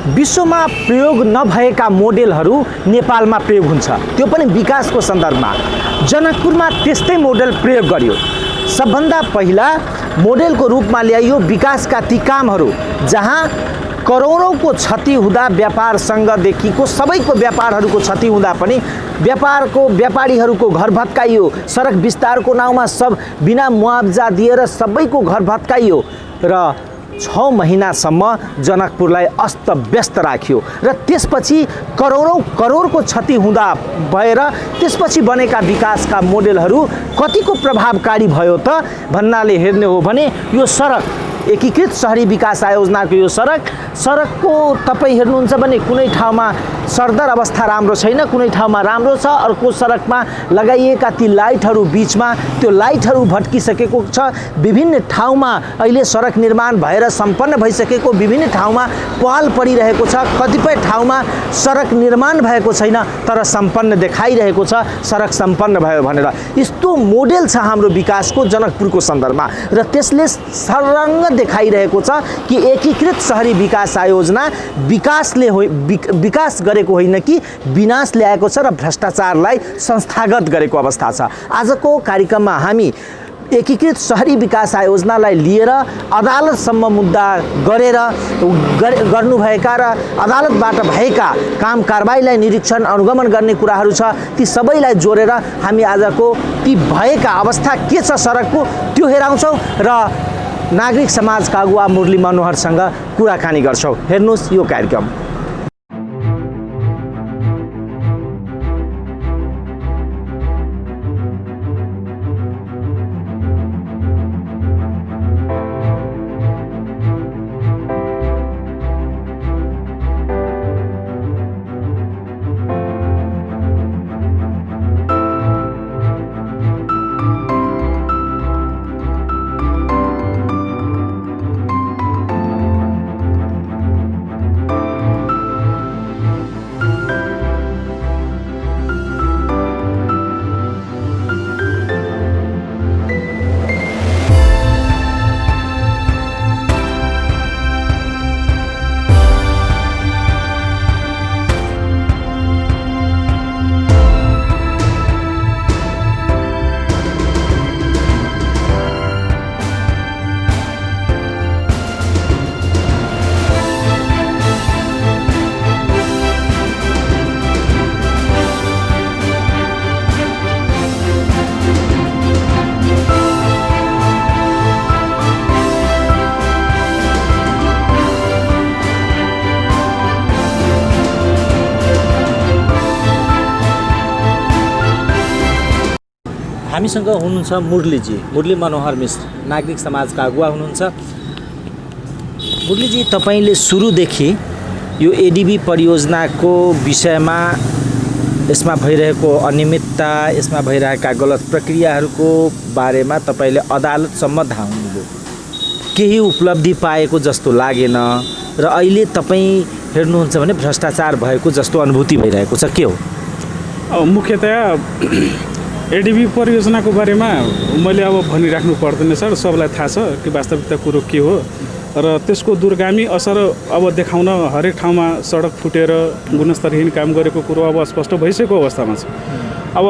विश्वमा प्रयोग नभएका मोडेलहरू नेपालमा प्रयोग हुन्छ, त्यो पनि विकासको सन्दर्भमा। जनकपुरमा त्यस्तै मोडेल प्रयोग गरियो। सबभन्दा पहिला मोडेलको रूपमा ल्याइयो विकासका ती कामहरू जहाँ करोडौँको क्षति हुँदा व्यापारसँग देखिको सबैको व्यापारहरूको क्षति हुँदा पनि व्यापारीहरूको घर भत्काइयो। सडक विस्तारको नाउँमा सब बिना मुआवजा दिएर सबैको घर भत्काइयो र 6 महिनासम्म जनकपुरलाई अस्तव्यस्त राख्यो र त्यसपछि करोडको क्षति हुँदा भएर त्यसपछि बनेका विकासका मोडेलहरू कतिको प्रभावकारी भयो त भन्नाले हेर्ने हो भने यो सडक एकीकृत शहरी विकास आयोजनाको यो सडकको तपाईँ हेर्नुहुन्छ भने कुनै ठाउँमा सरदर अवस्था राम्रो छैन, कुनै ठाउँमा राम्रो छ। अर्को सडकमा लगाइएका ती लाइटहरू बीचमा त्यो लाइटहरू भट्किसकेको छ। विभिन्न ठाउँमा अहिले सडक निर्माण भएर सम्पन्न भइसकेको विभिन्न ठाउँमा पहल परिरहेको छ। कतिपय ठाउँमा सडक निर्माण भएको छैन तर सम्पन्न देखाइरहेको छ सडक सम्पन्न भयो भनेर। यस्तो मोडेल छ हाम्रो विकासको जनकपुरको सन्दर्भमा र त्यसले सरङ्ग देखाइरहेको छ कि एकीकृत शहरी विकास आयोजना विकास गरेको होइन कि विनाश ल्याएको छ र भ्रष्टाचारलाई संस्थागत गरेको अवस्था छ। आजको कार्यक्रममा हामी एकीकृत शहरी विकास आयोजनालाई लिएर अदालतसम्म मुद्दा गरेर गर्नुभएका र अदालतबाट भएका काम कारबाहीलाई निरीक्षण अनुगमन गर्ने कुराहरू छ, ती सबैलाई जोडेर हामी आजको ती भएका अवस्था के छ सडकको त्यो हेराउँछौँ र नागरिक समाजका अगुवा मुरली मनोहरसँग कुराकानी गर्छौँ। हेर्नुहोस् यो कार्यक्रम। हामीसँग हुनुहुन्छ मुरली मनोहर मिश्र, नागरिक समाजका अगुवा हुनुहुन्छ। मुरलीजी, तपाईँले सुरुदेखि यो एडिबी परियोजनाको विषयमा यसमा भइरहेको अनियमितता, यसमा भइरहेका गलत प्रक्रियाहरूको बारेमा तपाईँले अदालतसम्म धाउनुभयो। केही उपलब्धि पाएको जस्तो लागेन र अहिले तपाईँ हेर्नुहुन्छ भने भ्रष्टाचार भएको जस्तो अनुभूति भइरहेको छ, के हो? मुख्यतया एडिबी परियोजनाको बारेमा मैले अब भनिराख्नु पर्दैन सर, सबलाई थाहा छ कि वास्तविकता कुरो के हो र त्यसको दूरगामी असर अब देखाउन हरेक ठाउँमा सडक फुटेर गुणस्तरहीन काम गरेको कुरो अब स्पष्ट भइसकेको अवस्थामा छ। अब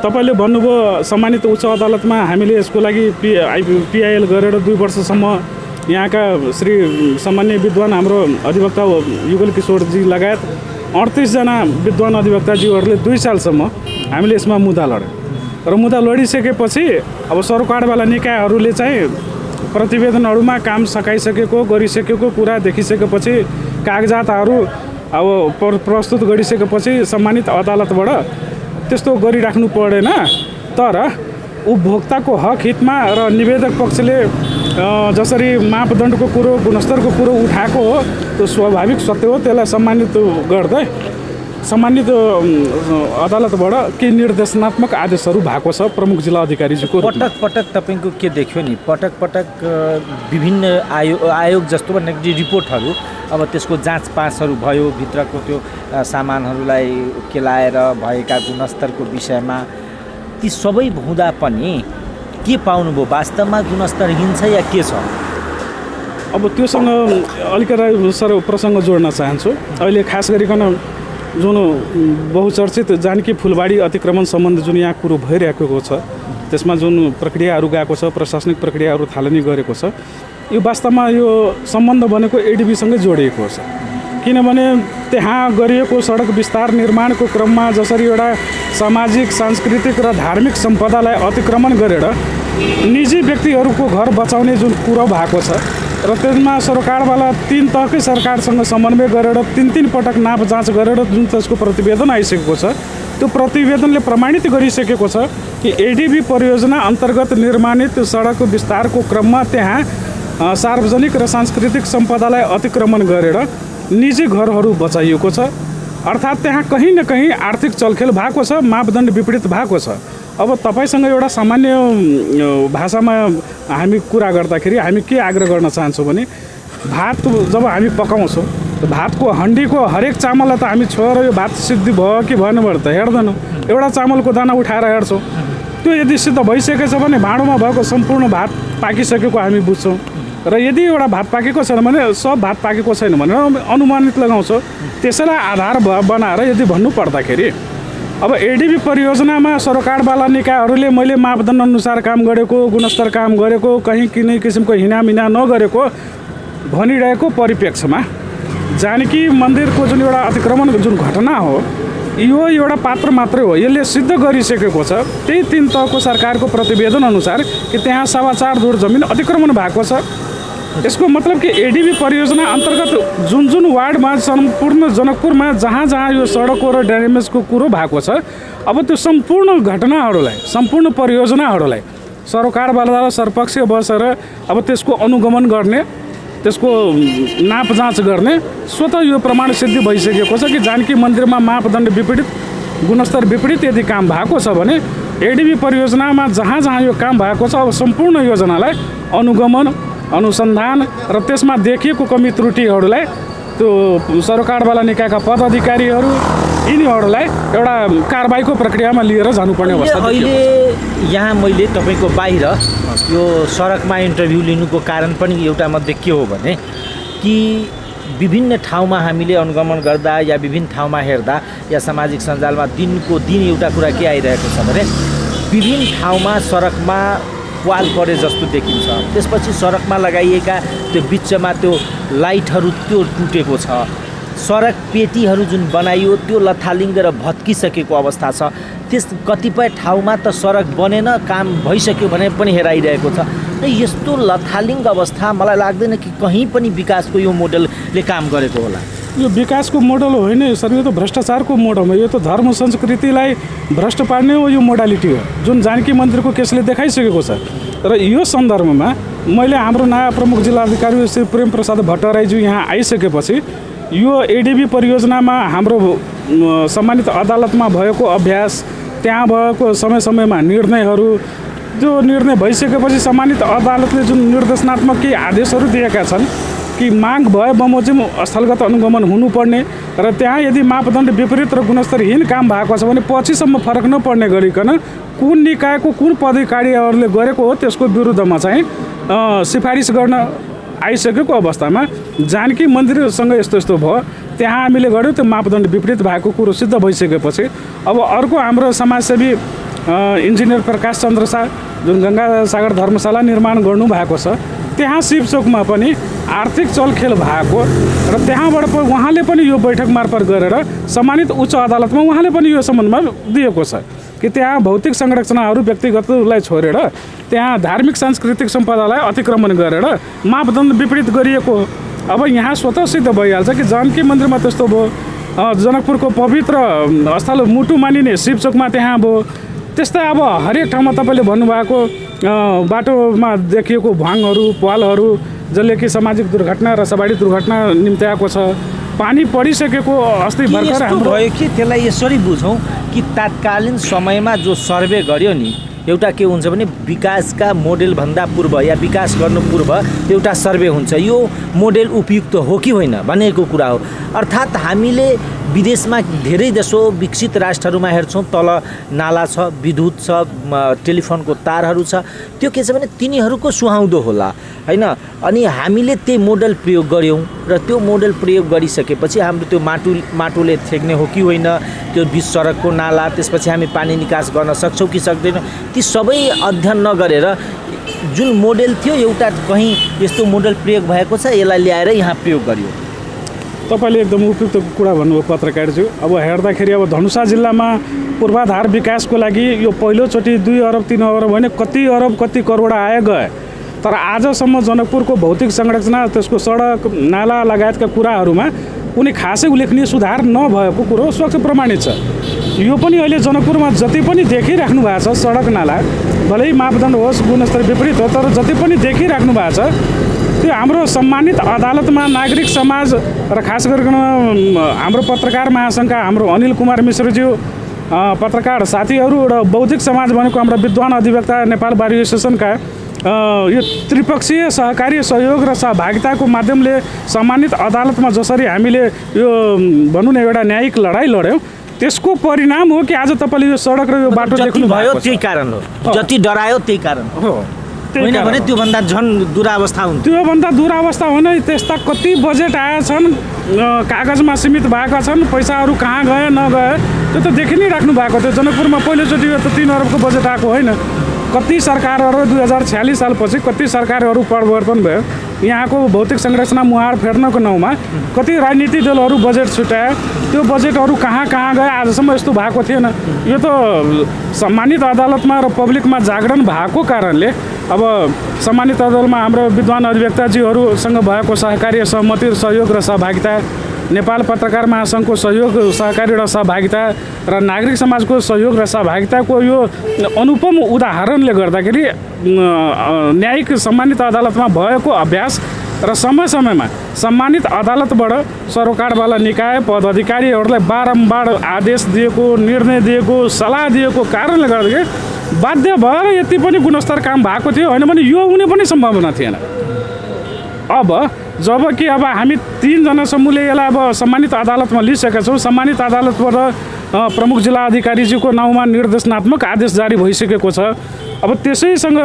तपाईँले भन्नुभयो सम्मानित उच्च अदालतमा हामीले यसको लागि पिआइएल गरेर 2 वर्षसम्म यहाँका श्री सम्मान्य विद्वान हाम्रो अधिवक्ता युगल किशोरजी लगायत 38 जना विद्वान अधिवक्ताज्यूहरूले 2 सालसम्म हामीले यसमा मुद्दा लड्यौँ र मुद्दा लडिसकेपछि अब सरकारवाला निकायहरूले चाहिँ प्रतिवेदनहरूमा काम सकाइसकेको गरिसकेको कुरा देखिसकेपछि कागजातहरू अब प्रस्तुत गरिसकेपछि सम्मानित अदालतबाट त्यस्तो गरिराख्नु परेन, तर उपभोक्ताको हक हितमा र निवेदक पक्षले जसरी मापदण्डको कुरो गुणस्तरको कुरो उठाएको हो त्यो स्वाभाविक सत्य हो, त्यसलाई सम्मानित गर्दै सम्मानित अदालतबाट के निर्देशनात्मक आदेशहरू भएको छ प्रमुख जिल्ला अधिकारीजीको। पटक पटक तपाईँको के देख्यो नि, पटक पटक विभिन्न आयोग जस्तो भन्ने रिपोर्टहरू अब त्यसको जाँच पासहरू भयो, भित्रको त्यो सामानहरूलाई केलाएर भएका गुणस्तरको विषयमा ती सबै हुँदा पनि के पाउनुभयो? वास्तवमा गुणस्तरहीन छ या के छ? अब त्योसँग अलिकति सर प्रसङ्ग जोड्न चाहन्छु। अहिले खास गरिकन जुन बहुचर्चित जानकी फुलबाडी अतिक्रमण सम्बन्धी जुन यहाँ कुरो भइरहेको छ, त्यसमा जुन प्रक्रियाहरू गएको छ, प्रशासनिक प्रक्रियाहरू थालनी गरेको छ, यो वास्तवमा यो सम्बन्ध बनेको एडिबीसँगै जोडिएको छ। किनभने त्यहाँ गरिएको सडक विस्तार निर्माणको क्रममा जसरी एउटा सामाजिक, सांस्कृतिक र धार्मिक सम्पदालाई अतिक्रमण गरेर निजी व्यक्तिहरूको घर बचाउने जुन कुरो भएको छ र त्यसमा सरकारवाला 3 तहकै सरकारसँग समन्वय गरेर 3 पटक नाप जाँच गरेर जुन त्यसको प्रतिवेदन आइसकेको छ, त्यो प्रतिवेदनले प्रमाणित गरिसकेको छ कि एडिबी परियोजना अन्तर्गत निर्माणित सडक विस्तारको क्रममा त्यहाँ सार्वजनिक र सांस्कृतिक सम्पदालाई अतिक्रमण गरेर निजी घरहरू बचाइएको छ। अर्थात् त्यहाँ कहीँ न कहीँ आर्थिक चलखेल भएको छ, मापदण्ड विपरीत भएको छ। अब तपाईँसँग एउटा सामान्य भाषामा हामी कुरा गर्दाखेरि हामी के आग्रह गर्न चाहन्छौँ भने भात जब हामी पकाउँछौँ त भातको हन्डीको हरेक चामललाई त हामी छोएर यो भात सिद्ध भयो कि भएन भने त हेर्दैनौँ, एउटा चामलको दाना उठाएर हेर्छौँ। त्यो यदि सिद्ध भइसकेछ भने भाँडोमा भएको सम्पूर्ण भात पाकिसकेको हामी बुझ्छौँ र यदि एउटा भात पाकेको छैन भने सब भात पाकेको छैन भनेर अनुमानित लगाउँछौँ। त्यसैलाई आधार बनाएर यदि भन्नु पर्दाखेरि अब एडिबी परियोजनामा सरकारवाला निकायहरूले मैले मापदण्ड अनुसार काम गरेको, गुणस्तर काम गरेको, कहीँ कुनै किसिमको हिनामिना नगरेको भनिरहेको परिप्रेक्ष्यमा जानकी मन्दिरको जुन एउटा अतिक्रमण जुन घटना हो, यो एउटा पात्र मात्रै हो। यसले सिद्ध गरिसकेको छ त्यही 3 तहको सरकारको प्रतिवेदन अनुसार कि त्यहाँ 4.25 धुर जमिन अतिक्रमण भएको छ। यसको मतलब कि एडिबी परियोजना अन्तर्गत जुन जुन वार्डमा सम्पूर्ण जनकपुरमा जहाँ जहाँ यो सडकको र ड्यामेजको कुरो भएको छ, अब त्यो सम्पूर्ण घटनाहरूलाई, सम्पूर्ण परियोजनाहरूलाई सरकारवाला सर्वपक्षीय बसेर अब त्यसको अनुगमन गर्ने, त्यसको नाप जाँच गर्ने स्वतः यो प्रमाण सिद्धि भइसकेको छ कि जानकी मन्दिरमा मापदण्ड विपरीत, गुणस्तर विपरीत यदि काम भएको छ भने एडिबी परियोजनामा जहाँ जहाँ यो काम भएको छ अब सम्पूर्ण योजनालाई अनुगमन, अनुसन्धान र त्यसमा देखिएको कमी त्रुटिहरूलाई त्यो सरकारवाला निकायका पदाधिकारीहरू यिनीहरूलाई एउटा कारबाहीको प्रक्रियामा लिएर जानुपर्ने अवस्था छ। अहिले यहाँ मैले तपाईँको बाहिर यो सडकमा इन्टरभ्यू लिनुको कारण पनि एउटा मध्ये के हो भने कि विभिन्न ठाउँमा हामीले अनुगमन गर्दा या विभिन्न ठाउँमा हेर्दा या सामाजिक सञ्जालमा दिनको दिन एउटा कुरा के आइरहेको छ भने विभिन्न ठाउँमा सडकमा वाल परे जस्तो देखिन्छ, त्यसपछि सडकमा लगाइएका त्यो बिचमा त्यो लाइटहरू त्यो टुटेको छ, सडक पेटीहरू जुन बनाइयो त्यो लथालिङ्ग र भत्किसकेको अवस्था छ। त्यस कतिपय ठाउँमा त सडक बनेन, काम भइसक्यो भने पनि हेराइरहेको छ। र यस्तो लथालिङ्ग अवस्था मलाई लाग्दैन कि कहीँ पनि विकासको यो मोडलले काम गरेको होला। यो विकासको मोडल होइन सर, यो त भ्रष्टाचारको मोडल हो। यो त धर्म संस्कृतिलाई भ्रष्ट पार्ने हो यो मोडालिटी हो जुन जानकी मन्दिरको केसले देखाइसकेको छ। र यो सन्दर्भमा मैले हाम्रो नयाँ प्रमुख जिल्लाधिकारी श्री प्रेम प्रसाद भट्टराईज्यू यहाँ आइसकेपछि यो एडिबी परियोजनामा हाम्रो सम्मानित अदालतमा भएको अभ्यास, त्यहाँ भएको समय समयमा निर्णयहरू, त्यो निर्णय भइसकेपछि सम्मानित अदालतले जुन निर्देशनात्मक केही आदेशहरू दिएका छन् कि माग भए बमोजिम स्थलगत अनुगमन हुनुपर्ने र त्यहाँ यदि मापदण्ड विपरीत र गुणस्तरहीन काम भएको छ भने पछिसम्म फरक नपर्ने गरिकन कुन निकायको कुन पदाधिकारीहरूले गरेको हो त्यसको विरुद्धमा चाहिँ सिफारिस गर्न आइसकेको अवस्थामा जानकी मन्दिरसँग यस्तो यस्तो भयो, त्यहाँ हामीले गऱ्यौँ, त्यो मापदण्ड विपरीत भएको कुरो सिद्ध भइसकेपछि अब अर्को हाम्रो समाजसेवी इन्जिनियर प्रकाश चन्द्र शाह जुन गङ्गा सागर धर्मशाला निर्माण गर्नुभएको छ, त्यहाँ शिवचोकमा पनि आर्थिक चलखेल भएको र त्यहाँबाट उहाँले पनि यो बैठक मार्फत गरेर सम्मानित उच्च अदालतमा उहाँले पनि यो सम्बन्धमा दिएको छ कि त्यहाँ भौतिक संरचनाहरू व्यक्तिगतलाई छोडेर त्यहाँ धार्मिक सांस्कृतिक सम्पदालाई अतिक्रमण गरेर मापदण्ड विपरीत गरिएको हो। अब यहाँ स्वतः सिद्ध भइहाल्छ कि जानकी मन्दिरमा त्यस्तो भयो, जनकपुरको पवित्र स्थल मुटु मानिने शिवचोकमा त्यहाँ भयो। त्यस्तै अब हरेक ठाउँमा तपाईँले भन्नुभएको बाटोमा देखिएको भाङहरू, पालहरू जसले कि सामाजिक दुर्घटना र सवारी दुर्घटना निम्त्याएको छ। पानी परिसकेको अस्ति भर्खर हाम्रो भयो कि त्यसलाई यसरी बुझौँ कि तात्कालीन समयमा जो सर्वे गर्यो नि एउटा के हुन्छ भने विकासका मोडेलभन्दा पूर्व या विकास गर्नु पूर्व एउटा सर्वे हुन्छ, यो मोडेल उपयुक्त हो कि होइन भनेको कुरा हो। अर्थात् हामीले विदेशमा धेरै जसो विकसित राष्ट्रहरूमा हेर्छौँ, तल नाला छ, विद्युत छ, टेलिफोनको तारहरू छ, त्यो के छ भने तिनीहरूको सुहाउँदो होला होइन। अनि हामीले त्यही मोडल प्रयोग गऱ्यौँ र त्यो मोडल प्रयोग गरिसकेपछि हाम्रो त्यो माटोले थेक्ने हो कि होइन, त्यो बिच सडकको नाला, त्यसपछि हामी पानी निकास गर्न सक्छौँ कि सक्दैनौँ, ती सबै अध्ययन नगरेर जुन मोडेल थियो एउटा कहीँ यस्तो मोडल प्रयोग भएको छ, यसलाई ल्याएर यहाँ प्रयोग गरियो। तपाईँले एकदम उपयुक्त कुरा भन्नुभयो पत्रकारज्यू। अब हेर्दाखेरि अब धनुषा जिल्लामा पूर्वाधार विकासको लागि यो पहिलोचोटि 2 अरब 3 अरब होइन कति अरब कति करोड आए गए, तर आजसम्म जनकपुरको भौतिक संरचना, त्यसको सडक नाला लगायतका कुराहरूमा कुनै खासै उल्लेखनीय सुधार नभएको कुरो स्वच्छ प्रमाणित छ। यो पनि अहिले जनकपुरमा जति पनि देखिराख्नु भएको छ सडक नाला, भलै मापदण्ड होस् गुणस्तर विपरीत हो, तर जति पनि देखिराख्नु भएको छ त्यो हाम्रो सम्मानित अदालतमा नागरिक समाज र खास गरिकन हाम्रो पत्रकार महासङ्घका हाम्रो अनिल कुमार मिश्रज्यू, पत्रकार साथीहरू र बौद्धिक समाज भनेको हाम्रो विद्वान अधिवक्ता नेपाल बार एसोसिएसनका यो त्रिपक्षीय सहकारी सहयोग र सहभागिताको माध्यमले सम्मानित अदालतमा जसरी हामीले यो भनौँ न एउटा न्यायिक लडाइँ लड्यौँ, त्यसको परिणाम हो कि आज तपाईँले यो सडक र यो बाटो देख्नु भयो। त्यही कारण हो, जति डरायो त्यही कारण हो, होइन भने त्योभन्दा झन् दुरावस्था हुन्छ। त्योभन्दा दुरावस्था होइन, त्यस्ता कति बजेट आएछन्, कागजमा सीमित भएका छन्, पैसाहरू कहाँ गए नगए त्यो त देखि नै राख्नु भएको थियो। जनकपुरमा पहिलोचोटि यो त 3 अरबको बजेट आएको होइन, कति सरकारहरू 2046 सालपछि कति सरकारहरू परिवर्तन भयो, यहाँको भौतिक संरचना मुहार फेर्नको नाउँमा कति राजनीतिक दलहरू बजेट छुट्याए, त्यो बजेटहरू कहाँ कहाँ गए आजसम्म यस्तो भएको थिएन। यो त सम्मानित अदालतमा र पब्लिकमा जागरण भएको कारणले अब सम्मानित अदालतमा हाम्रो विद्वान अधिवक्ताजीहरूसँग भएको सहकार्य सहमति सहयोग र सहभागिता, नेपाल पत्रकार महासङ्घको सहयोग सहकारी र सहभागिता र नागरिक समाजको सहयोग र सहभागिताको यो अनुपम उदाहरणले गर्दाखेरि न्यायिक सम्मानित अदालतमा भएको अभ्यास र समय समयमा सम्मानित अदालतबाट सरोकारवाला निकाय पद अधिकारीहरूलाई बारम्बार आदेश दिएको, निर्णय दिएको, सल्लाह दिएको कारणले गर्दाखेरि बाध्य भएर यति पनि गुणस्तर काम भएको थियो, होइन भने यो हुने पनि सम्भावना थिएन। अब जब कि अब हामी 3 जना समूहले यसलाई अब सम्मानित अदालतमा लिइसकेका छौँ, सम्मानित अदालतबाट प्रमुख जिल्ला अधिकारीजीको नाउँमा निर्देशनात्मक आदेश जारी भइसकेको छ। अब त्यसैसँग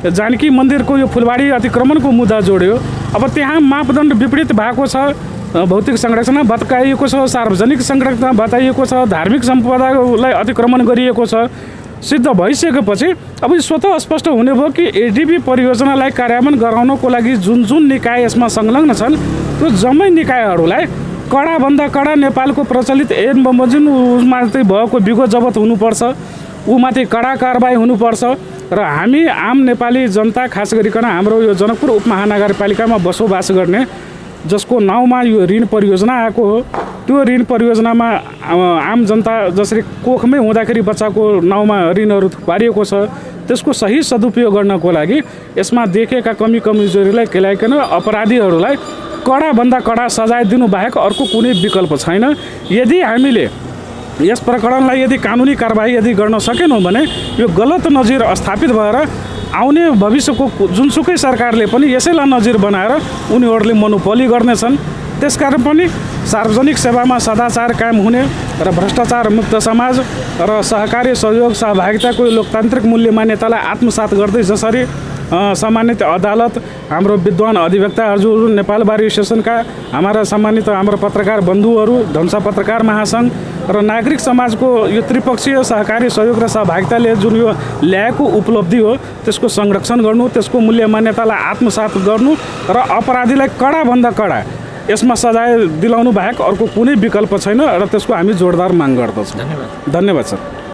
जानकी मन्दिरको यो फुलबाडी अतिक्रमणको मुद्दा जोड्यो। अब त्यहाँ मापदण्ड विपरीत भएको छ, भौतिक संरचना भत्काइएको छ, सार्वजनिक संरचना भत्काइएको छ, धार्मिक सम्पदालाई अतिक्रमण गरिएको छ, सिद्ध भइसकेपछि अब स्वतः स्पष्ट हुने भयो कि एडिबी परियोजनालाई कार्यान्वयन गराउनको लागि जुन जुन निकाय यसमा संलग्न छन् त्यो जम्मै निकायहरूलाई कडाभन्दा कडा नेपालको प्रचलित ऐन बमोजिम उसमाथि भएको विगत जबत हुनुपर्छ, ऊमाथि कडा कारबाही हुनुपर्छ र हामी आम नेपाली जनता खास गरिकन हाम्रो यो जनकपुर उपमहानगरपालिकामा बसोबास गर्ने जसको नाउँमा यो ऋण परियोजना आएको हो, त्यो ऋण परियोजनामा आम जनता जसरी कोखमै हुँदाखेरि बच्चाको नाउँमा ऋणहरू पारिएको छ, त्यसको सही सदुपयोग गर्नको लागि यसमा देखेका कमी कमजोरीलाई केलाइकन अपराधीहरूलाई कडाभन्दा कडा सजाय दिनु बाहेक अर्को कुनै विकल्प छैन। यदि हामीले यस प्रकरणलाई यदि कानुनी कारबाही यदि गर्न सकेनौँ भने यो गलत नजिर स्थापित भएर आउने भविष्यको जुनसुकै सरकारले पनि यसैलाई नजिर बनाएर उनीहरूले मोनोपोली गर्नेछन्। त्यसकारण पनि सार्वजनिक सेवामा सदाचार कायम हुने र भ्रष्टाचार मुक्त समाज र सहकारी सहयोग सहभागिताको लोकतान्त्रिक मूल्य मान्यतालाई आत्मसात गर्दै जसरी सम्मानित अदालत, हाम्रो विद्वान अधिवक्ताहरू, नेपाल बार एसोसिएसनका हाम्रा सम्मानित हाम्रो पत्रकार बन्धुहरू, धनुषा पत्रकार महासङ्घ र नागरिक समाजको यो त्रिपक्षीय सहकारी सहयोग र सहभागिताले जुन यो ल्याएको उपलब्धि हो त्यसको संरक्षण गर्नु, त्यसको मूल्य मान्यतालाई आत्मसात गर्नु र अपराधीलाई कडाभन्दा कडा यसमा सजाय दिलाउनु बाहेक अर्को कुनै विकल्प छैन र त्यसको हामी जोरदार माग गर्दछौँ। धन्यवाद सर।